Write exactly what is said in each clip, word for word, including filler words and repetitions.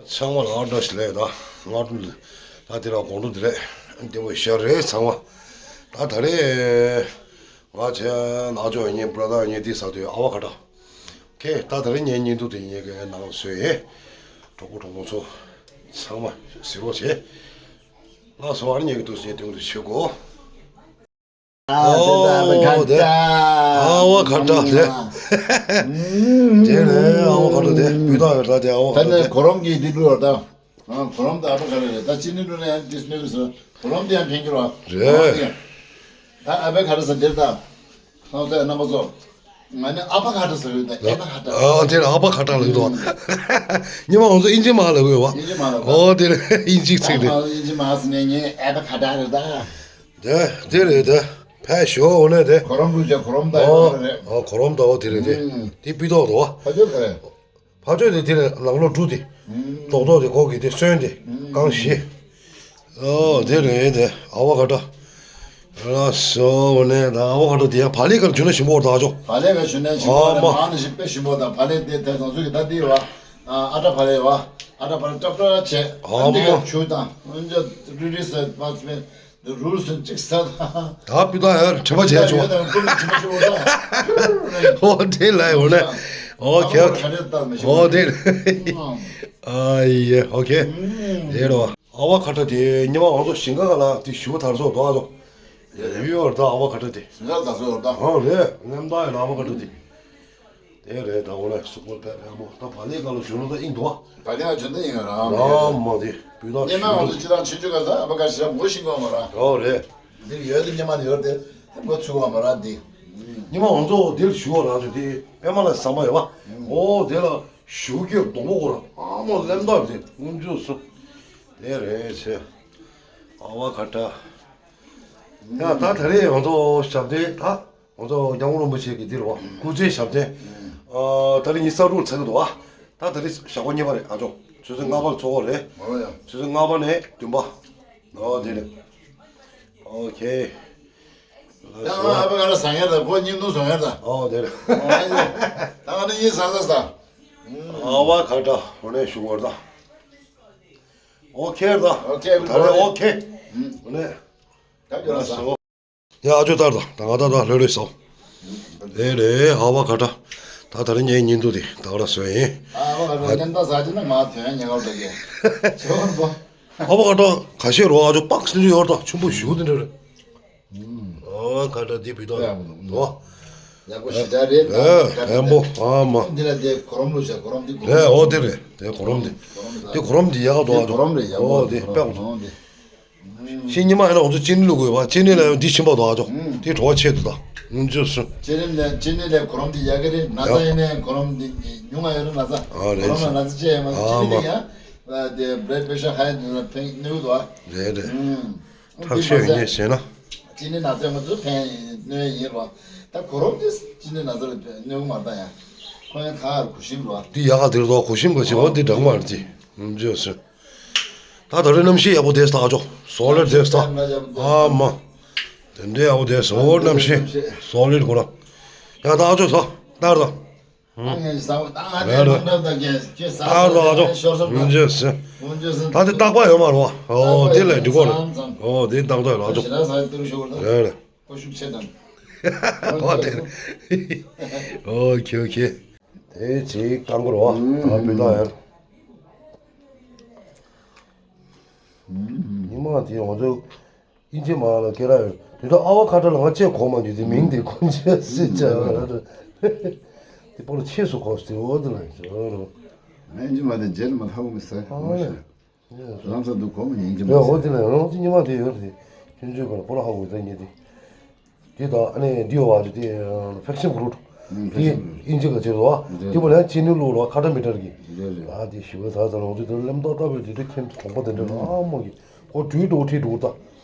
ཚང་མ་ལ་བཀྲ་ཤིས་བདེ་ལེགས། ད་སྔ་དྲོ་ད་དེ་ར་དགོང་དྲོ་བདེ་ལེགས། བདེ་པོ་ཞིག་རེད་ཚང་མ། ད་ད་རེས་ང་བྱས་ན་ཨ་ཅོ་ཡིན་པྲ་ད་ཡིན་དེ་ཟ་དུས་ཨ་བ་ཁ་ཏ། ཁེ་ད་ད་རེས་ངའི་བརྙན་ཐུང་དེ་ངེད་ཀྱི་ནང་བཟོས་ཡིན། གྲོགས་པོ་གྲོགས་མོ་ཚོ་ཚང་མ་གཟིགས་རོགས་བྱེད། ལགས་སོ། ཨ་ནི་ངེད་ཀྱི་འདུག་སེ་དུང་དུ་ཆུ་གོ། ཨ་དེ་ད་ཨ་བ་ཁ་ཏ། ཨ་བ་ཁ་ཏ་དེ། དེ་ནས་ཨ་བ་ཁ་ཏ་དེ་སྤུས་དག་ཡོད་ད། དེ་ཨ་བ་ཁ་ཏ་དེ། ཁོ་རང་གིས་འདི་བླུགས་ད། ཨ་ཁོ་རང་ད་ཨ་བ་ཁ་ཏ་རེད། ད་ཅི་ནི་བླུགས་ན་ཡང་འདི་སྨན་གི་ཟེར། ཁོ་རང་དེ་ཡང་ཕན་གྱི་རེད། རེད། ད་ཨ་བ་ཁ་ཏ་ཟེར་འདིར་ད། ལྷག་ས་རྣམ་པ་ཚོ། ང་ནི་ཨ་བ་ཁ་ཏ་ཟེར་ཡོད་ད། ཨ་བ་ཁ་ཏ། ཨ་དེ་ཨ་བ་ཁ་ཏ་ལབ་འདུག་ཉི་མ་ང་ཚོ་ཨིན་ཇི་མ་ལབ་ཡོད་བ། ཨིན་ཇི་མ་ལབ་ཨོ་དེ་ཨིན་ཇི་ཚིག་རེད། ཨིན་ཇི་མ་ཟེར་ནས་ངས་ཨ་བ་ཁ་ཏ་རེད་ད། དེ་དེ་རེད་དེ། ཕལ་ཞོ་འོ་ནས་དེ། ཁོ་རང་ཀུན་ཅག་ཁོ་རང་ད་ཨོ་ཡོད་རེད། ཨོ་ཁོ་རང་ད་ཨོ་དེ་རེད་དེ། དེ་སྤུས་དག་འདུག་བ། ཕ་ཆོས་ག་རེད། ཕ་ཆོས་དེ་དེ་ནས་ནང་ལོགས་འབྲུ་དེ། རྡོག་རྡོག་དེ་ཁོག་གི་དེ་སོན་དེ། རྐང་བཞི། ཨོ་དེ་རེད་དེ་ཨ་བ་ཁ་ཏ། ལགས་སོ་ནས་ད་ཨ་བ་ཁ་ཏ་དེ་ཡང་བག་ལེབ་གར་བྱུང་ན་ཞིམ་པོ་ད་ཨ་ཅོ། བག་ལེབ་གར་བྱུང་ན་ཞིམ་པོ་ཨ་དང་མ་མང་ནི་ཞིམ་དཔེ་ཞིམ་པོ་དང་བག་ལེབ་དེ་དེ་ང་ཚོ་གི་ད་དེ་བ། ཨ་ཨ་ཏྲ་བག་ལེབ་བ། ཨ་ཏྲ་བག་ལེབ་ཏྲབ་ཏྲབ་བྱས། ཨ་འདི་མ་ག་ཆུ་དང་ཨ་འཇོ་རི་རི་སེ་པ་སེ། རུལ་སུན་ཅིག་ས་དང་། ད་སྤུས་དག་ཡོད་དྲི་མ་བྱས་ཆོག་ཡོད་དང་ཀུན་གྱི་དྲི་མ་ཆུ་བོ་དང་། ཨོ་དེ་ལ་ཡོད་ནས། ཨོ་ཁེ་ཨོ་ཁེ། ཨོ་དེ། ཨ་ཡེ་ཨོ་ཁེ། དེ་རོ། ཨ་བ་ཁ་ཏ་དེ་ཉི་མ་ང་ཚོ་ཞིང་ཁ་ལ་དེ་ཞུ་བ་དར་སོ་དོ་ཨ་ཚོ། ཡོད་ད་ཨ་བ་ཁ་ཏ་དེ། ཞིང་ཁ་དར་སོ་ཡོད་ད། ཨོ་རེད་ངམ་ད་ཡོད་ཨ་བ་ཁ་ཏ་དེ། དེ་རེད་ད། འོ་ལ་སུ་པོ་ཕེ་ཕེ་མོ་ད་བ་ལེ་ག་ལོ་ཞུ་ནོ་ད་ཨིན་དོ། བ་ལེ་ག་ཞུ་ནོ་ཨིན་ར་ར་མོ་དེ་བུ་ད་ཉེ་མ་ང་ཚོ་ཅི་དང་ཆུ་ཆུ་ག་ས་ཨ་བ་ག་ཞི་ར་མོ་ཤིང་གོ་མ་ར། ཨོ་རེད། འདིར་ཡོད་དེ་ཉེ་མ་ཡོད་དེ་མགོ་ཚུགས་པ་མ་ར་འདི། ཉེ་མ་ང་ཚོ་འདིར་ཞུ་བ་ར་ཚོ་དེ་པད་མ་ལ་ཟམ་པ་ཡོད་པ། ཨོ་དེ་ལ་ཞུ་སྐྱོད་སྡོང་པོ་གོ་ར་ཨ་མོ་ལེམ་ད་དེ་ངུ་འཇུ་སུ། དེ་རེད་ཆེ། ཨ་བ་ཁ་ཏ། ཡ་ད་ད་རེས་ང་ཚོ་ཞབས་བརྟན་ད། ང་ཚོ་སྐྱབས་མགོན་རིན་པོ་ཆེ་གི་འདིར་བ་སྐུ་ཚེ་ཞབས་བརྟན། ཨ་ད་རེས་ཉི་ཤུ་རྩ་དྲུག་ལ་ཚར་གི་འདུག་ཨ། ད་ད་རེས་ཞག་པོ་གཉིས་པ་རེད་ཨ་ཅོ། ཆུ་ཚོད་ལྔ་པ་ལ་ཚོགས་པ་རེད། ཨོ་ཡ། ཆུ་ཚོད་ལྔ་པ་ནས་བདུན་པ། ཨོ་དེ་རེད། ཨོ་ཁེ། ཡང་ཨ་ཕ་ག་ར་བཟང་ངེར་དང་ཁོ་སྙིང་ཐུང་བཟང་ངེར་དང་། ཨོ་དེ་རེད། ཨོ་ཨ་ཡོ། ད་ང་ནི་གཉིས་བཟང་ས་ས། ཨ་བ་ཁ་ཏ་འོ་ནས་ཞུ་བར་དང་། ཨོ་ཁེ་ར་དང་། ཨོ་ཁེ་ད་རེས་ཨོ་ཁེ། འོ་ནས། ད་ཁྱོད་ར་ས། ཡ་ཨ་ཅོ་ལྟར་དང་ད་ང་ད་ད་ལྷོད་ལྷོད་སོ། རེད་རེད་ཨ་བ་ཁ་ཏ། ད་ད་རེས་ངའི་ཉིན་ཐོ་དེ་ད་ག་ར་བཟོས་ཡིན། ཨ་བ་ཁ་ཏ་ཉན་ད་ཟ་ཅི་ན་མ་ཐོན་ཉན་ག་ལ་གེ། ཆོག་པོ། ཨ་བ་ཁ་ཏ་ཁ་ཤས་རོ་ཨ་ཅོ་པགས་ནི་ཡོད་ད་ཆུན་པོ་ཞུ་དེ་འདྲ་རེད། ཨ་བ་ཁ་ཏ་དེ་བི་ཏོ་ཡ་མོ་ནོ། ཡག་པོ་ཞེ་དྲག་རེད་ད། ཨེ་ཧན་པོ་ཨ་མ། འདི་ལ་དེ་གོ་རོམ་ལོ་བྱ་གོ་རོམ་འདི་གོ་རེད་རོམ། ཨོ་དེ་རེད་དེ་གོ་རོམ་དེ། གོ་རོམ་དེ་གོ་རོམ་དེ་ཡག་ག་འདུག་ཨ་ཅོ། གོ་རོམ་རེད་ཡག་པོ་ཨོ་དེ་དེ་དཔེ་གོ་རོམ་དེ། ཤིང་ཉི་མ་ཡིན་ན་ང་ཚོ་ཅི་ནི་བླུག་དགོས་པ་ཅི་ནི་ལ་ཡང་འདི་ཕྱིན་པ་དང་ཨ་ཅོ། ཨུམ། དེ་བྲོ་བ་ཆེ་དུ་དང་། ཨུམ་ཅོ་སུ། ཅི་ནི་ལ་ཅི་ནི་ལ་གོ་རོམ་འདི་ཡག་གི་རེད། ན་ཚ་ཡིན་ནའི་གོ་རོམ་འདི་ཉུང་ང་ཡོད་ན་ན་ཚ། ཨ་རེད། གོ་རོམ་ལ་ན་ཚ་ཅི་ཡང་མ་ཨ་ཅི་ནི་མ། ཡང་། དེ་blood pressure high་འདི་ལ་ཕན་གནོད་དོ། རེད་རེད། ཨུམ། ཐག་ཆོད་ངས་བྱས་ན། ཅི་ནི་ན་ཚ་ང་ཚོ་ཕན་གནོད་ཡིན་རོ། ད་གོ་རོམ་འདི་ཅི་ནི་ན་ཚ་ལ་གནོད་གི་མ་ད་ཡང་། ཁོ་ཡང་ཁ་ཧར་གུ་ཤིམ་རོ། འདི་ཡག་ག་དེར་དོ་གུ་ཤིམ་ག་ཅི་འོ་འདི་འདྲ་མ་རེད་ཅི། ཨུམ་ཅོ་སུ། ད་ད་རེས་གནམ་གཤིས་ཡག་པོ་བསྡད་ས་ཨ་ཅོ། སོ་ལེར་བསྡད་ས། ཨ་མ། དེ་འདྲའི་ཡག་པོ་བསྡད་ས་འོ་གནམ་གཤིས། སོ་ལེར་གོ་ར། ཡ་ད་ཨ་ཅོ་ས་ལྟར་ད། ད་ཨ་ཅོ་ས། ད་དེ་རྟག་པ་ཡོད་མ་རེད་བ། འོ་དེ་ལས་འགྲིག་གོ་རེད། འོ་དེ་རྟག་པ་ཡོད་རེད་ཨ་ཅོ། རེད་རེད། འོ་དེ་རེད། ཨོ་ཁེ་ཨོ་ཁེ། དེ་ཅིག་བཏང་གི་རོ། ད་སྤུས་དག་ཡོད། ཉི་མ་དེ་ང་ཚོ་ཨིན་ཇི་མ་ལ་སྐད་ར་ཡོད། དེ་ཚོ་ཨ་བ་ཁ་ཏ་ལ་ང་ཅེས་གོ་མ་འདུག་དེ་མིང་དེ་ཁོང་ཅེས་སྲིད་ཅེས་ལ་ར། དེ་པོ་ལ་ཆེས་སུ་གོ་སྟེ་འོ་དེ་ལ་ཡོད། ཨིན་ཇི་མ་དེ་རྗེས་ལ་མ་ལྷག་མི་ཟེར། ཨ་ལམ་སང་འདུག་གོ་མ་ཉན་གྱི་མ་རེད། འོ་དེ་ལ་ཡང་ཅི་ཉི་མ་དེ་ཡོད་རེད། ཁྱོད་ཚོས་ག་ལ་པོ་ར་ཧ་གོ་ད་ཉེ་དེ། དེ་དང་ཨ་ནི་འདི་ཡོད་བ་ཅི་དེ་ཕེག་སིན་ཕུ་རུ་ཊི། དེ་ཨིན་ཇི་ག་ཅེ་རོ། དེ་པོ་ལ་ཡང་ཅི་ནི་ལུག་ལོ་ཁ་ཏ་མི་ཏར་གི། ཨ་དེ་ཞི་བ་ཚ་ཚ་ལོང་ཅི་དེ་ལེམ་ཏོག་ཏོག་བའི་དེ་དེ་ཁྱིམ་གྲོང་པ་དེ་འདྲ་ལ་ཨ་མོ་གི། ཨོ་དུས་འགྲོ་ཁྲིད་འགྲོ་ད།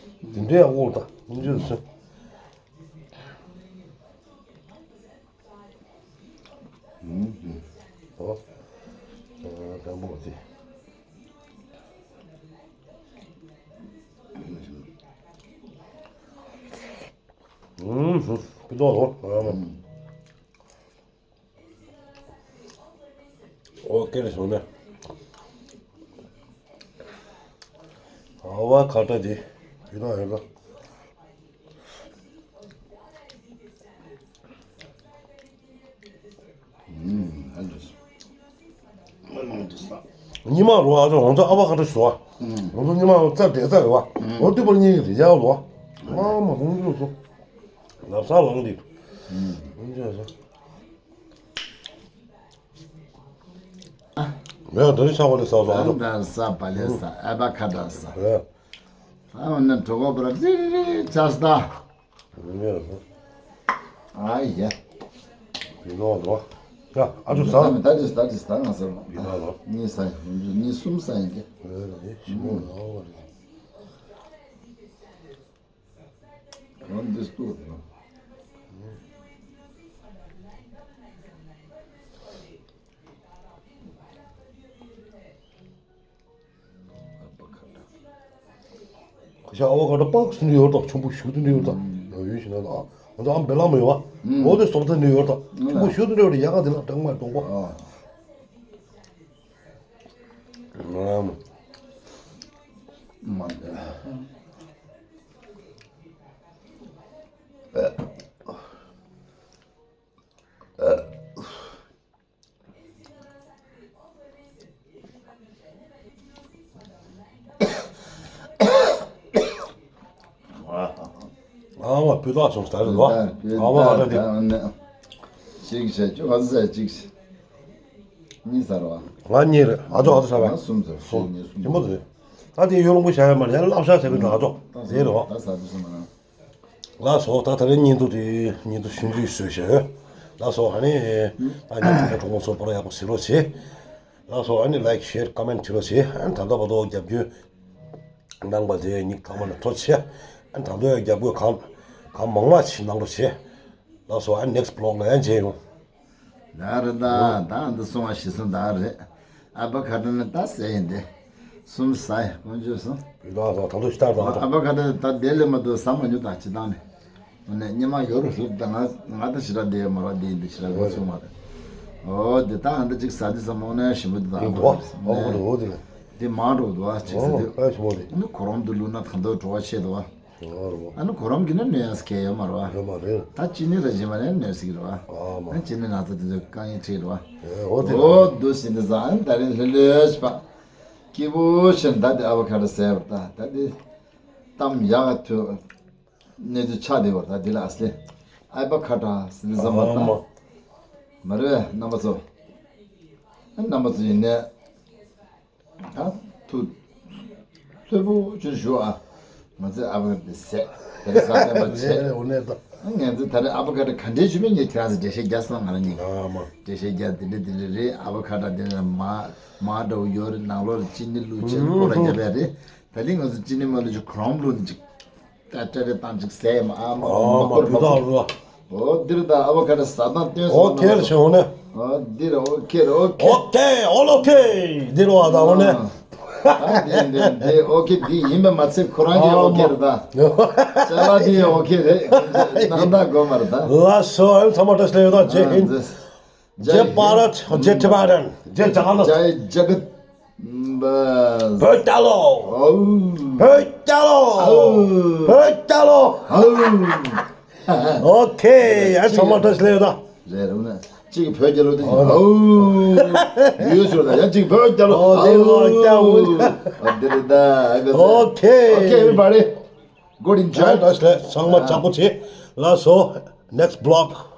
དེ་འདྲའི་ཨ་ཨོ་ད་ཨིན་ཇི་སུ། ཨོ། ཨ་དང་པོ་དེ། ཨུམ། སྤུས་དག་རོ། ཨོ་ཀེ་རེད་སོང་ན། ཨ་བ་ཁ་ཏ་དེ་ཡོད་ན་ཡོད་ན། ཉི་མ་རུ་ཨ་ཅོ་ང་ཚོ་ཨ་བ་ཁ་ཏ་ཞུ་བ། ང་ཚོ་ཉི་མ་རུ་རྩ་འདྲེ་རྩ་རེད་བ། འོ་དུས་པར་གཉིས་ཀྱི་ཡག་ལོ། མ་མ་ཧུང་ཅོ་སོ། ལབ་ས་ལངས་འདི། ཧུང་ཅོ་སོ། ཡ་ད་རི་ཤ་བ་ལི་ས་བ་ལི། ད་ས་བ་ལི་ས་ཨ་བ་ཁ་ཏ་ས། ཡ། ཨ་འོ་ན་གྲོད་ཁོག་པར་རི་རི་རི་ཆ་ས་ད། ཡ། ཨ་ཡ། བི་ནོ་རོ། ཡ་ཨ་ཅོ་ས། ད་མི་ད་རི་ད་རི་ད་ང་ས་མ། བི་ནོ་རོ། གཉིས་ས་ཡིན་གཉིས་གསུམ་ས་ཡིན་གྱི། ཡ་ད་རི་ཞི་མོ་ལ་བ་རི། གང་འདི་སྟོད་ན། ཁ་ཤ་ཨ་བ་ཁ་ཏ་པགས་སུ་ནི་ཡོད་དོ་ཆུང་པོ་ཞུ་དུ་ནི་ཡོད་དོ། ཡོད་ཡོད་ཞིག་ན་ཨ་ང་ཚོ་ཨམ་བེ་ལ་མ་ཡོད་བ། འོ་དེ་སོག་ཏུ་ནི་ཡོད་དོ་ཆུང་པོ་ཞུ་དུ་ནི་ཡོད་དོ་ཡ་ག་དེ་ལ་དྲང་མ་གཏོང་གོ། ཨ་མ། མ་འདི། ཨ་མ་སྤུས་དག་བྱུང་ས་རེད་བ། ཨ་མ་ཨ་ད་དེ། གཅིག་བྱས་ཅུ་ག་ཚོད་བྱས་གཅིག་གཉིས་ཟེར་བ། ང་གཉིས་རེད་ཨ་ཅོ་ཨ་ཅོ་ཟེར་བ། ང་གསུམ་ཟེར་གསུམ་གཉིས་གསུམ། ཆེན་པོ་དེ་རེད། ད་དེ་ཡོ་ལོང་པོ་བྱ་ཡ་མ་རེད་ཡ་བསླབ་བྱ་ཟེར་གི་འདྲ་ཨ་ཅོ་དེ་རེད་བ། ད་ཟ་དུས་སུ་མ་རང་། ལགས་སོ། ད་ད་རེས་བརྙན་ཐུང་དེ་བརྙན་ཐུང་ཆུང་ཆུང་བཟོས་བཞག་ཡོད། ལགས་སོ། ཨ་ནི་ད་ཉིན་ཐོ་གྲོགས་པོ་ཚོ་པོ་ར་ཡག་པོ་གཟིགས་རོགས་བྱེད། ལགས་སོ། ཨ་ནི་ལའིཀ་ཤེར་ཀོ་མེན་བྱེད་རོགས་བྱེད། ཨ་ནི་ད་ལྟ་བར་དུ་རྒྱབ་སྐྱོར་གནང་བ་དེ་ཉིད་ཐོག་མ་ནས་ཐུགས་རྗེ་ཆེ། ཨ་ནི་ད་ལྟ་ཡང་རྒྱབ་སྐྱོར་གང་གང་མང་མང་ཞིག་གནང་རོགས་བྱེད། ལགས་སོ། ཨ་ནི་ནེག་སི་བི་ལོག་ལ་ཡང་མཇལ་ཡོང་། ད་རེད་ད་ད་འདི་སོང་བ་ཞིག་སོང་ད་རེད། ཨ་བ་ཁ་ཏ་ནི་ད་ཟས་ཡིན་ཏེ། གསུམ་ཟ་ཡ་དཀོན་མཆོག་གསུམ། བུ་ལགས་ད་ད་ལྟ་ཤི་ཏར་དང་ཨ་བ་ཁ་ཏ་ནི་ད་དེ་ལས་མ་གཏོགས་ཟ་མ་མྱོང་ད་སྤྱི་བཏང་ནས། འོ་ནས་སྙེ་མ་ཡོ་རུ་ལུག་ད་ང་ང་ད་ཤི་ཏར་དེ་མ་ར་དེ་ཡིན་དེ་ཤི་ཏར་གོ་ཚུགས་མ་རེད། འོ་དེ་ད་ཨ་འདི་གཅིག་ཟ་དེ་ཟ་མ་འོ་ནས་ཞིམ་པོ་དེ་ད་ཡིན་འདུག་ཨ། འོ་གོ་འདུག་འོ་དེ་ལ། དེ་མང་འགྲོ་འདུག་ཨ་གཅིག་ཟ་དེ། ཨ་ཞིམ་པོ་དེ། ཨ་ནི་གོ་རམ་དུ་བླུགས་ན་ད་མདོ་བྲོ་བ་ཆེ་འདུག་ཨ། ཨ་རོ། ཨ་ནི་གོ་རམ་གྱི་ནི་ནོན་ཡ་སྐད་ཡོད་མ་རེད་བ། ཡོད་མ་རེད། ད་ཅི་ནི་ར་ཇི་མ་ནས་ནོན་སྲིད་རེད་བ། ཨ་མ། ཨ་ཅི་ནི་ན་ཚ་དེ་ཚོ་དཀའ་ངལ་འཕྲད་རེད་བ། ཨེ་འོ་དེ་རེད། འོ་དུ་ཟིན་དེ་ཟ་ཨ་ནི་ད་རིང་ལྷོད་ལྷོད་ཤི་པ། སྐྱིད་པོ་ཤི་ད་དེ་ཨ་བ་ཁ་ཏ་ཟས་བར་ད་ད་དེ། གཏམ་ཡག་ཐུ། གནས་ཚུལ་ཆགས་བསྡད་བར་ད་དེ་ལ་ཨ་སི་ལེ། ཨ་བ་ཁ་ཏ་ཟིན་དེ་ཟ་མ་ད། ཨ་མ། མ་རེད་བས་རྣམ་པ་ཚོ། ཨ་རྣམ་པ་ཚོ་ཡིན་ནས། ད་ཐུགས་ལྷོད་པོ་ཅིག་བཞུགས་ཨ། ང་ཚོས་ཨ་བ་ཁ་ཏ་ཟས་དེ་རིང་ཟ་ཕན་པ་བྱས། རེད་རེད་འོ་ནས་ད། ཨ་ང་ཚོས་ད་རེས་ཨ་བ་ཁ་ཏ་ག་འདྲས་བྱུང་མིན་ངས་ཁྱེད་རང་ཚོ་འགྲེལ་བཤད་རྒྱག་སོང་ང་རང་ཉིད། ཨ་མ། འགྲེལ་བཤད་རྒྱག་དེ་འདྲས་དེ་འདྲས་རེད། ཨ་བ་ཁ་ཏ་དེ་ནས་མ་མ་འདྲ་བོ་ཡོད་རེད། ནང་ལོགས་ལ་ཅི་ནི་བླུགས་བྱས་ནས་སྐོར་ར་བརྒྱབ་ཡ་རེད། ད་རིང་ང་ཚོ་ཅི་ནི་མ་བླུགས་ཅིག་གོ་རམ་བླུགས་ནི་ཅིག་ད་སྤྲད་རེད་བཏང་ཅིག་ཟས་མ་ཨ་མ་ཨ་མ་མ་སྐོར་མ་བུ་ཐག་སྐོར། རུ། འོ་འདིར་ད་ཨ་བ་ཁ་ཏ་ཟ་སྟངས་སྟོན་ཨོ་སོང་ཁེ་ན་རེད་ཤོག་ནས། འོ་འདིར་ཨོ་ཁེ་རེད་ཨོ་ཁེ། ཨོ་ཁེ་ཨོལ་ཨོ་ཁེ། འདིར་བ་ད་འོ་ནས། ཨ་འདི་འདི་འདི་ཨོ་ཁེ་འདི་ཡིན་པ་མ་ཚད་ཁོ་རང་གི་ཨོ་ཁེ་རེད་ད། ཨ་མ། ཅ་ལག་འདི་ཨོ་ཁེ་རེད། ནང་ད་དགོས་མ་རེད་ད། ལགས་སོ། ཨ་ཚང་མ་བཀྲ་ཤིས་བདེ་ལེགས་དང་ཇེ་ཧིན། ཇེ་བྷ་རད། ཇེ་ཐི་བ་ཊན། ཇེ་ཇ་ག་ལ། ཇེ་ཇ་ག། བོད་རྒྱལ་ལོ། བོད་རྒྱལ་ལོ། བོད་རྒྱལ་ལོ། ཨོ་ཁེ། ཡ་ཚང་མ་བཀྲ་ཤིས་བདེ་ལེགས་དང་། རེད་རུང་ན་གཅིག་བོད་རྒྱལ་ལོ་དེ་ཨོ། ཡུལ་ཟེར་ད་ཡ་གཅིག་བོད་རྒྱལ་ལོ། ཨོ་དེ་ཨོ་རྒྱལ་ལོ། ཨོ་དེ་རེད་ད། ཨོ་ཁེ། Okay, everybody. Good enjoy. ཡ་བཀྲ་ཤིས་བདེ་ལེགས། ཚང་མ་ཇག་པོ་བྱེད། ལགས་སོ། Next vlog.